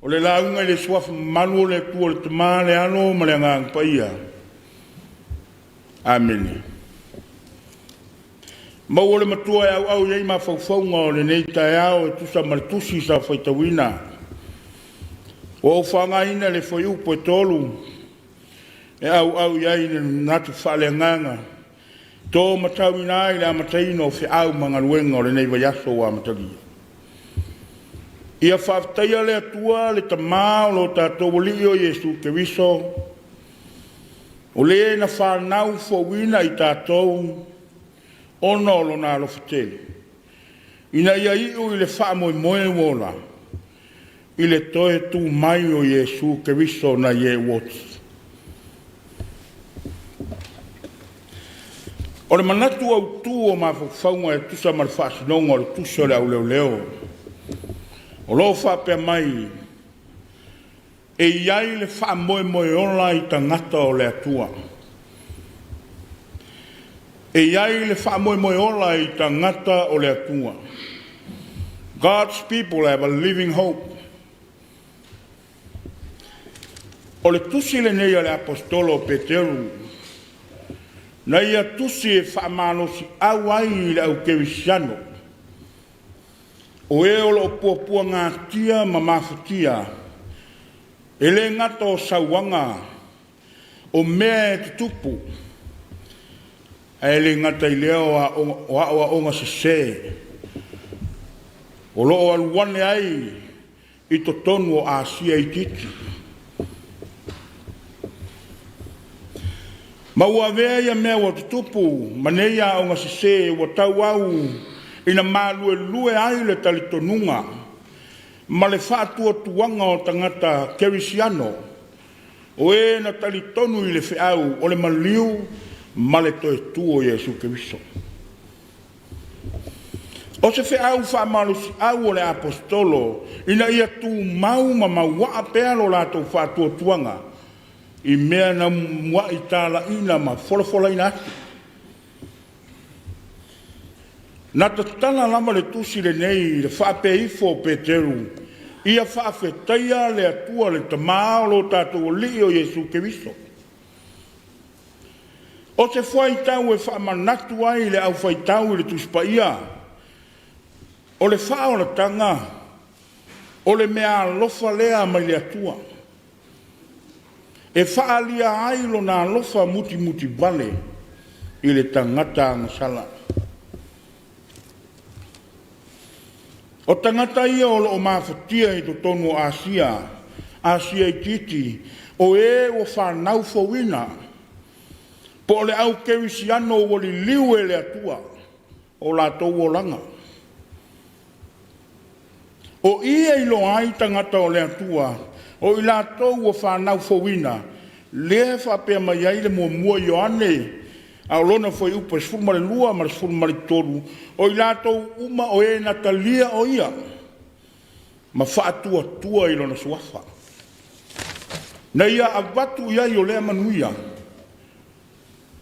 O le lauga i le Suafa mamalu o le Atua le Tama, le Alo ma le Agaga Paia. Amene. Maua le Matua e auau i ai mafaufauga o lenei taeao e tusa ma le tusi sa faitauina. Ua ou faaaogaina le fuaiupu e 3 e auau i ai le manatu faaleagaga, to matauina ai le amataina o feau ma galuega o lenei vaiaso ua amatalia. Ia faafetaia le Atua le Tama o lo tatou Alii o Iesu Keriso, o Le na fanau fouina i tatou ona o Lona alofa tele, ina ia iu i le faamoemoe ua ola, i le toe tu mai o Iesu Keriso nai e ua oti. O le manatu autu o mafaufauga e tusa ma le faasinoga o le Tusi a le Au Leoleo, o lo o faapea mai, e i ai le faamoemoe ola i tagata o le Atua. E i ai le faamoemoe ola i tagata o le Atua. God's people have a living hope. O le tusi lenei a le Aposetolo o Peteru, na ia tusi e faamalosiau ai i le au kerisiano, o e o lo o puapuagatia ma mafatia, e le gata o sauaga o mea e tutupu, ae le gata i lea o aoaoga sese o lo o alu ane ai i totonu o Asia Itiiti. Ma ua avea ia mea ua tutupu ma nei aoga sese ua tauau ina maluelue ai le talitonuga ma le faatuatuaga o tagata kerisiano, o e na talitonu i le feau o le maliu ma le toe tu o Iesu Keriso. O se feau faamalosiau o le Aposetolo ina ia tumau ma mauaa pea lo latou faatuatuaga i mea na muai talaiina ma folafolaina atu. Na tatala lava le tusi lenei i le faapea ifo o Peteru, “Ia faafetaia le Atua le Tama o lo tatou Alii o Iesu Keriso.” O se fuaitau e faamanatu ai i le au faitau i le Tusi Paia, o le faaolataga, o le meaalofa lea mai le Atua e faaalia ai Lona alofa mutimutivale i le tagata agasala. O tagata ia o lo o mafatia i totonu o Asia, Asia Itiiti, o e ua fanau fouina, po o le au kerisiano ua liliu e le Atua o latou olaga. O i e iloa ai tagata o le Atua, o i latou ua fanau fouina, lea e faapea mai ai le 1 Ioane a o lona fuaiupu e 12 ma le 13, o i latou uma o e na talia o Ia ma faatuatua i Lona Suafa, na ia avatu i ai o lea manuia.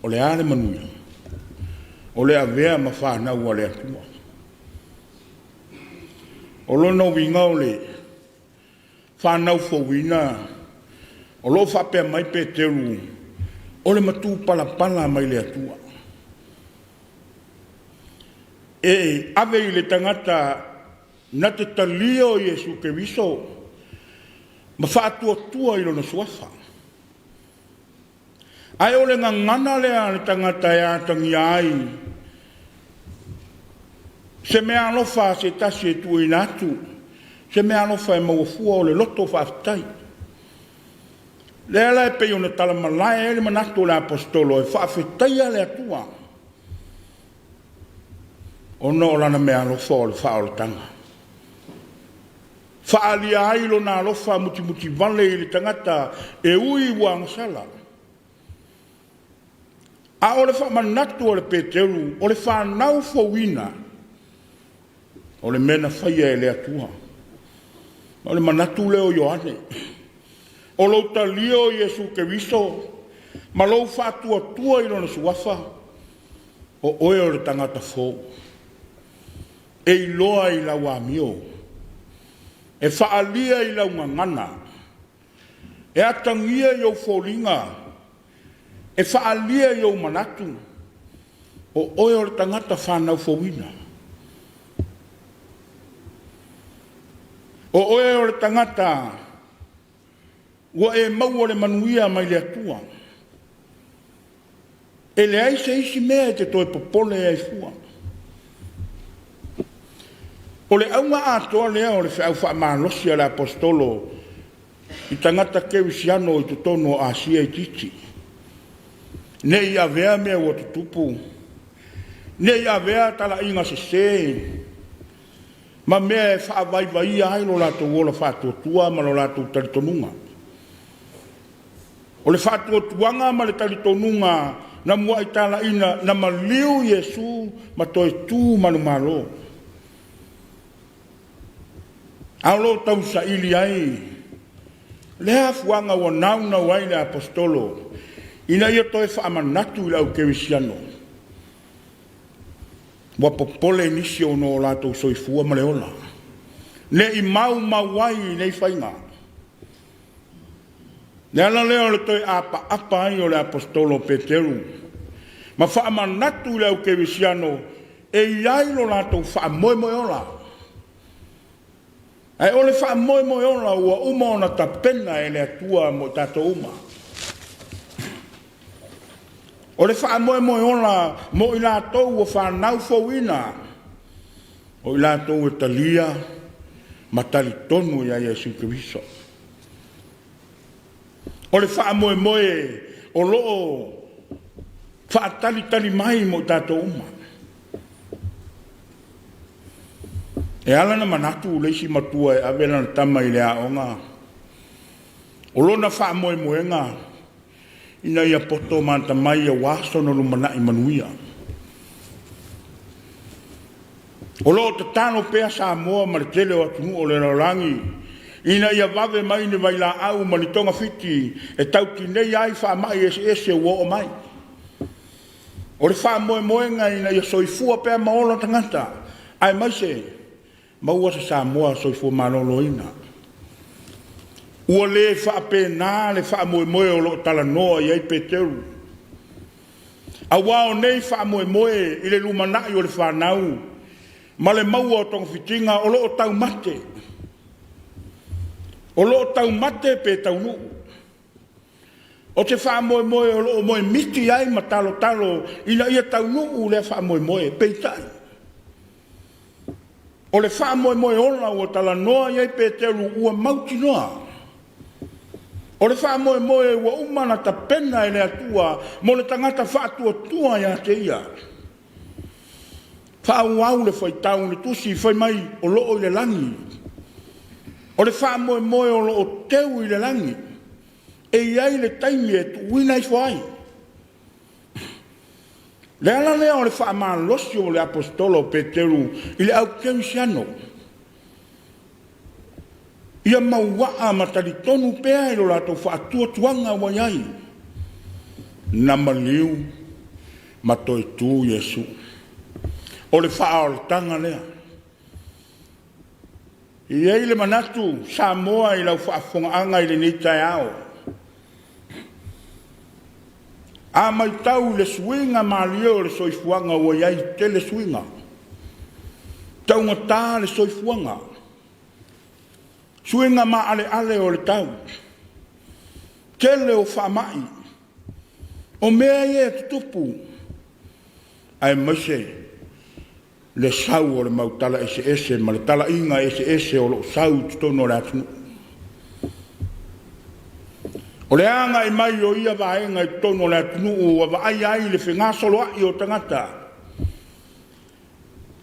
O le a le manuia? O le avea ma fanau a le Atua. O lona uiga o le fanau fouina o lo o faapea mai Peteru, o le matupalapala mai le Atua, e ave i le tagata na te talia o Iesu Keriso ma faatuatua i Lona Suafa. Ae o le gagana lea a le tagata e atagia ai se meaalofa a se tasi e tuuina atu, se meaalofa e maua fua, o le loto faafetai. O lea la e pei ona talamalae ai le manatu o le Aposetolo e faafetaia le Atua ona o Lana meaalofa o le faaolataga, e faaalia ai Lona alofa mutimutivale i le tagata e ui ua agasala. A o le faamanatu a le Peteru, o le fanau fouina, o le mea na faia e le Atua. O le manatu lea o Ioane, o lou talia o Iesu Keriso ma lou faatuatua i Lona Suafa, o oe o le tagata fou, e iloa i lau amio. E faaalia i lau gagana, e atagia i ou foliga, e faaalia i ou manatu, o oe o le tagata fanau fouina. O oe o le tagata ua e maua le manuia mai le Atua. E leai se isi mea e te toe popole ai fua. O le auga atoa lea o le feau faamalosi a le Aposetolo i tagata kerisiano i totonu o Asia Itiiti, ne i avea mea ua tutupu, ne i avea talaiga sese ma mea e faavaivaia ai lo latou ola faatuatua ma lo latou talitonuga. O le faatuatuaga ma le talitonuga na muai talaiina, na maliu Iesu ma toe tu manumalo, a o lo o tausaili ai lea afuaga ua naunau ai le Aposetolo ina ia toe faamanatu i le au kerisiano, ua popole nisi ona o latou soifua ma le ola, ne i maumau ai i nei faiga. O le ala lea o le toe apaapa ai o le Aposetolo o Peteru ma faamanatu i le au kerisiano e i ai lo latou faamoemoe ola. Ae o le faamoemoe ola ua uma ona tapena e le Atua mo i tatou uma. O le faamoemoe ola mo i latou ua fanau fouina, o i latou e talia ma talitonu ia Iesu Keriso. O le faamoemoe o lo o faatalitali mai mo i tatou uma. E ala ona manatu le isi matua e ave lana tama i le aoga, o lona faamoemoega ina ia poto ma atamai aua sona lumanai manuia. O lo o tatalo pea Samoa ma le tele o atunuu o le lalolagi ina ia vave mai ni vailaau ma ni togafiti e tau tineia ai faamai eseese ua oo mai. O le faamoemoega ina ia soifua pea ma ola tagata, aemaise maua se Samoa soifua maloloina. Ua le faapena le faamoemoe o lo o talanoa i ai Peteru, aua o nei faamoemoe i le lumanai o le fanau ma le maua o togafitiga o lo o taumate, o lo o taumate pe taunuu. O te faamoemoe o lo o moemiti ai ma talotalo ina ia taunuu lea faamoemoe, peitai, o le faamoemoe ola ua talanoa i ai Peteru ua mautinoa. O le faamoemoe ua uma ona tapena e le Atua mo le tagata faatuatua ia te Ia. Faaauau le faitau i le tusi fai mai o lo o i le lagi. O le faamoemoe o lo o teu i le lagi, e i ai le taimi e tuuina ifo ai. O le ala lea o le faamalosi o le Aposetolo o Peteru i le au kerisiano, ia mauaa ma talitonu pea i lo latou faatuatuaga ua i ai, na maliu ma toe tu Iesu. O le faaolataga lea. E i ai le manatu Samoa i lau faafofogaaga i lenei taeao, a matau i le suiga malie o le soifuaga ua i ai, tele suiga, taugata le soifuaga, suiga maaleale o le tau, tele o faamai, o mea ia e tutupu, aemaise le sau o le mau tala eseese ma le talaiga eseese o lo o sau i totonu o le atunuu. O le agai mai o ia vaega i totonu o le atunuu ua vaaia ai le fegasoloai o tagata,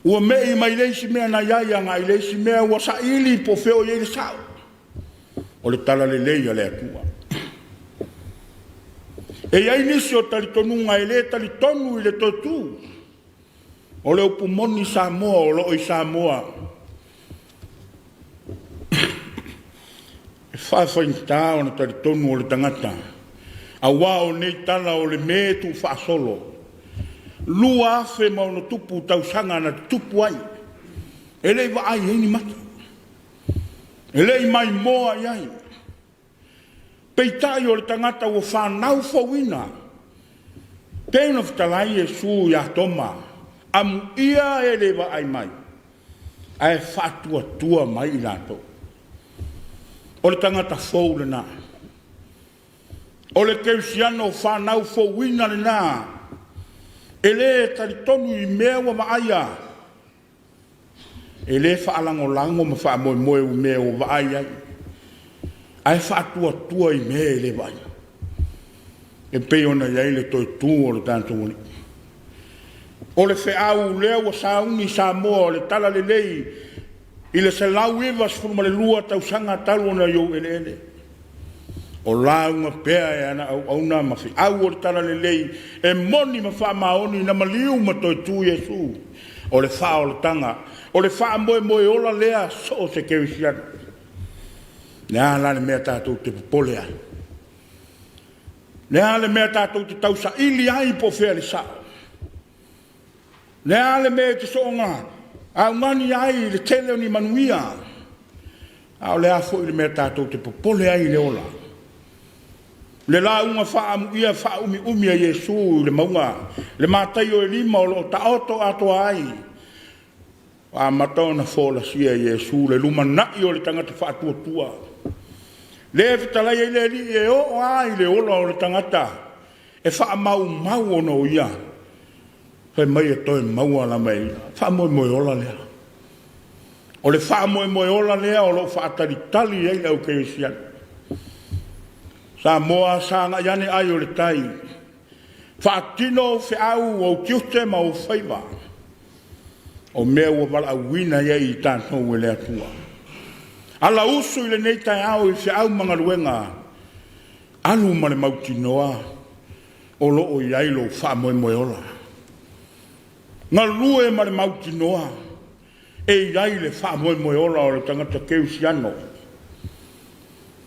ua me'i mai le isi mea na i ai agai i le isi mea, ua saili po o fea o i ai le sao o le talalelei a le Atua. E i ai nisi o talitonuga e le talitonu i le toe tu. O le upu moni Samoa o lo o i Samoa. E faafaigata ona talitonu o le tagata, aua o nei tala o le mea e tuufaasolo, 2000+ tausaga na tutupu ai, e le i vaai i ai ni mata. E le i maimoa i ai. Peitai o le tagata ua fanau fouina, pei ona fetalai Iesu ia Toma, amuia e le vaai mai ae faatuatua mai i latou. O le tagata fou lena. O le kerisiano fanau fouina lena, e le talitonu i mea ua vaaia, e le faalagolago ma faamoemoe i mea ua vaai i ai, ae faatuatua i mea e le vaaia, e pei ona i ai le toe tu o le tatou Alii. O le feau lea ua sauni Samoa o le talalelei i le 192 tausaga talu ona i ou eleele, o lauga pea e ana auauna ma feau o le talalelei e moni ma faamaoni na maliu ma toe tu Iesu. O le faaolataga, o le faamoemoe ola lea so o se kerisiano. O le a la le mea tatou te popole ai? O le a le mea tatou te tausaili ai po o fea le sao? O le a le mea e te soona augani ai i le tele o ni manuia? A o le a foi le mea tatou te popole ai i le ola? Le lauga faaamuia faaumiumi a Iesu i le mauga, le Mataio e 5 o lo o taoto atoa ai, ua amata ona folasia e Iesu le lumanai o le tagata faatuatua, lea e fetalai ai le Alii, e oo lava i le ola o le tagata e faamaumau ona o ia, fai mai e toe maua lava e ia. Faamoemoe ola lea. O le faamoemoe ola lea o lo o faatalitali ai le au kerisiano. Samoa, sagai ane ai o le tai, faatino ou feau, ou tiute ma ou faiva, o mea ua valaauina i ai i tatou e le Atua. Ala usu i lenei taeao i feau ma galuega, alu ma le mautinoa o lo o i ai lou faamoemoe ola. Galue ma le mautinoa e i ai le faamoemoe ola o le tagata kerisiano.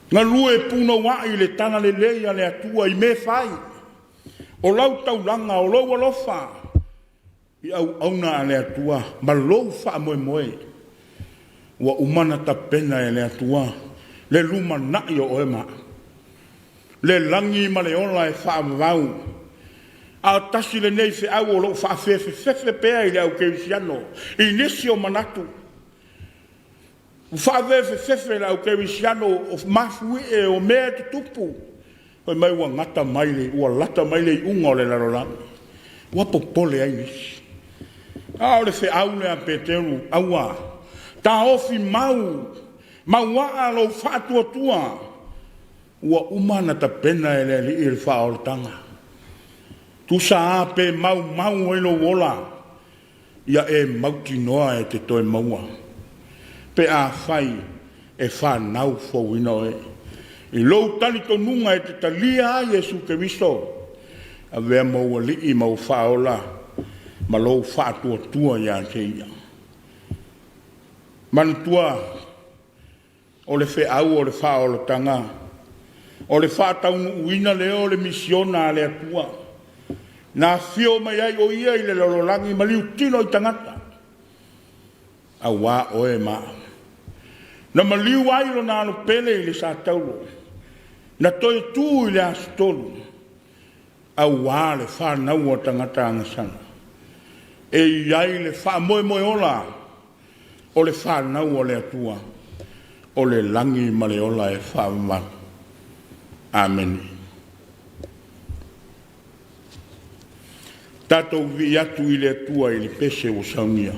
Galue punouai le talalelei a le Atua i mea e fai, o lau taulaga, o lou alofa i auauna a le Atua ma lou faamoemoe, ua uma ona tapena e le Atua le lumanai o oe ma au, le lagi ma le ola e faavavau. A o tasi lenei feau o lo o faafefefefe pea i le au kerisiano i nisi o manatu. Ua faafefefe e le au kerisiano o mafuie o mea e tutupu, fai mai ua gata mai ua lata mai le iuga o le lalolagi, ua popole ai nisi. A o le feau lea a Peteru, aua, taofi mau, mauaa lou faatuatua, ua uma ona tapena e le Alii le faaolataga. Tusa lava pe maumau ai lou ola, ia e mautinoa e te toe maua pe afai e fanau fouina oe. I lou talitonuga e te talia ai Iesu Keriso, avea ma ou Alii ma ou Faaola ma lou faatuatua ia te Ia. Manatua, o le feau o le faaolataga, o le faataunuuina lea o le misiona a le Atua, na afio mai ai o Ia i le lalolagi ma liutino i tagata, aua oe ma au. Na maliu ai Lona Alo pele i le satauro, na toe tu i le aso 3, aua le fanau a tagata agasala. E i ai le faamoemoe ola o le fanau a le Atua, o le lagi ma le ola e faavavau. Amene. Tatou vivii atu i le Atua i le pese ua saunia.